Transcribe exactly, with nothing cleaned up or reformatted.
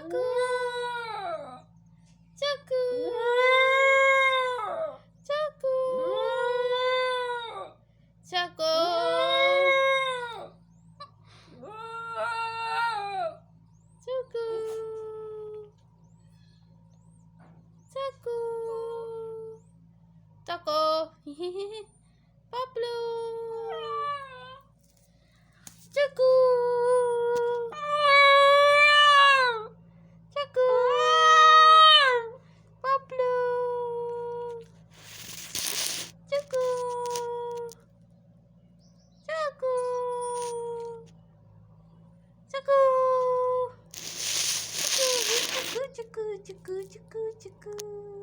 Chaku. Chaku. Chaku. Chaku. Chaku. Chaku. Chaku. Pablo. Chaku. Chaku. Pablo. Chaku. Chaku. Chaku. Chaku, chaku, chaku, chaku, chaku.